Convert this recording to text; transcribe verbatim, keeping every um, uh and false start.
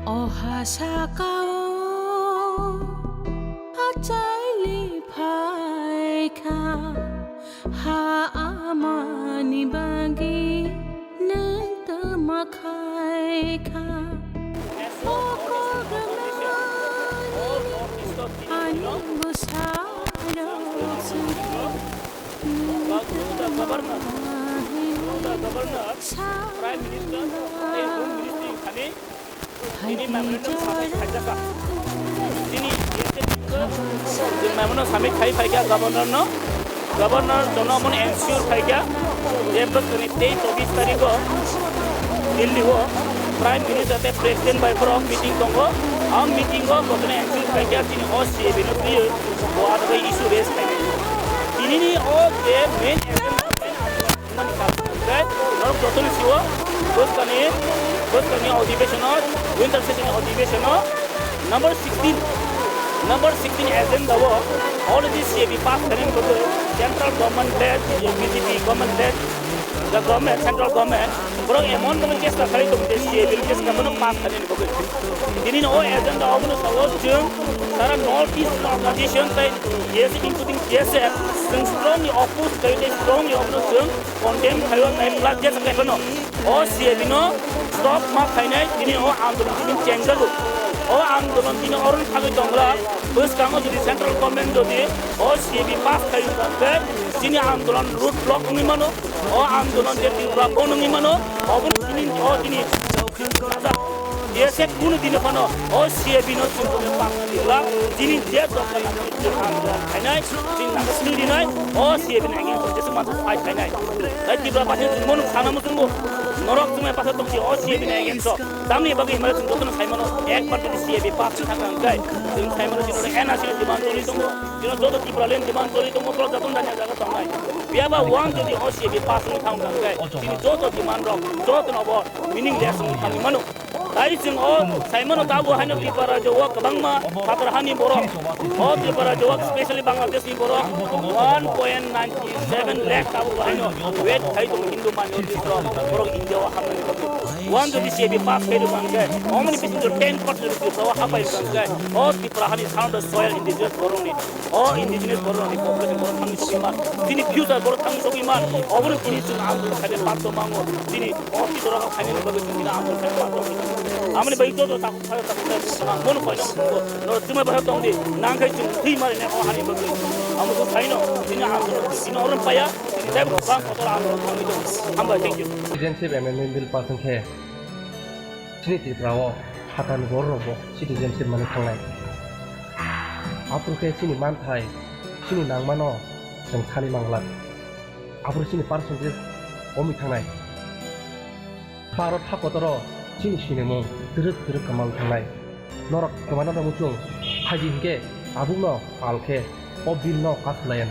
O ha sakao achaili phaikha, ha amani bagwi nwng tama khaikha. O kokrwma ani bwsarok chwng nwng tama hinwi sa. Tini memorandum submit khaijak kha. Tini memorandum submit khai phaikha governor no. Governor jono amon ensure khaikha je bwswkni tei chobbish tarikh o Delhi o Prime Minister tei President bai borok meeting tongo. A meeting o bwswkni ensure khaikha tini o C A B no twiwi bo adai issue raise khainai. Tini ni o je main agenda, main agenda. Hwnmani kal hwnkhe norok jotono sio bwskangni, bwskangni adhiveshon o, winter session ni adhiveshon o number sixteen, number sixteen agenda o already C A B pass khainani bagwi central government led, B J P government led, the government, central government borok emon bagwi chesta khlai tongo je C A B ni chesta bono pass khainani bagwi. Tini o agenda obono sao chwng sara North East organization tei T S F including T S F chwng strongly oppose khlai tei strongly obono chwng condemn khaio tei plus jesa khe phano o C A B no stop ma khainai tini o andolon tini chengjago. O andolon tini oron thangwi tonglak bwskango jodi central government jodi o C A B pass khai wngkha khe chini andolon road block wngwi mano. O andolon je Tripura bondh wngwi mano obo tini o tini T S F kunu dino phano o C A B no chwng pass khaijak chini je dokta andolon khainai. Chini nang sini dinai, o C A B ni against o jesuk mansa fight khainai. Tai Tripura basi chwng bono sana muchungo. Norok chwng bai basa tongsi o C A B ni against o. Tamni bagwi himare chwng jotono saimano, ekbar jodi C A B pass wngkha hwnkhe, chwng saimano chini N R C ni demand choli tongo. Chini joto Tipraland demand choli tongo, borok jotono danya jaga tongnai. Phiya ba one jodi o C A B pass wngkha hwnkhe, chini joto demand rok, jotono bo meaningless wngwi thangwi mano. Tai chwng o saimano tabuk haino Tripura rajyo o kwbangma phatar hani borok. O Tripura rajyo o specially Bangladesh ni borok one point nine seven lakh tabuk haino wait khai tongo Hindu minority rok borok India o hamnani bagwi. One jodi C A B pass khai rwkha hwnkhe omoni bisingtwi ten percent Tripura o hapai rwkha hwnkhe o Tripura hani sound soil indigenous borokni. O indigenous borok ni population borok thangwi sogwi man. Tini future borok thangwi sogwi man. Obono tini chwng ang khaina patto mango. Tini o kitorok khaina bagwi chwng tini ang khaina patto mango. Amoni bai joto takhuk phai takhuk phai chwng mono koino chwng no chwngma basa tongdi. Nang khai chwng thwi mari ne o hani bagwi. Amo chwng khaino tini ang tini orom paya. Tini dai bang kotor ang thangwi tongo. Hambai, thank you. Citizenship amendment bill pass wngkhe chini Tripura o phatarni borok rokbo citizenship manwi thangnai. Aphuru khe chini manthai, chini nangmano chwng sani manglak. Aphuru chini percentage komwi thangnai. Bharat hakotoro chini sinimung twrwk twrwk kwmawi thangnai. Norok kwmana muchung phaidi hinkhe tabukno pal khe o bill no pass khlayan.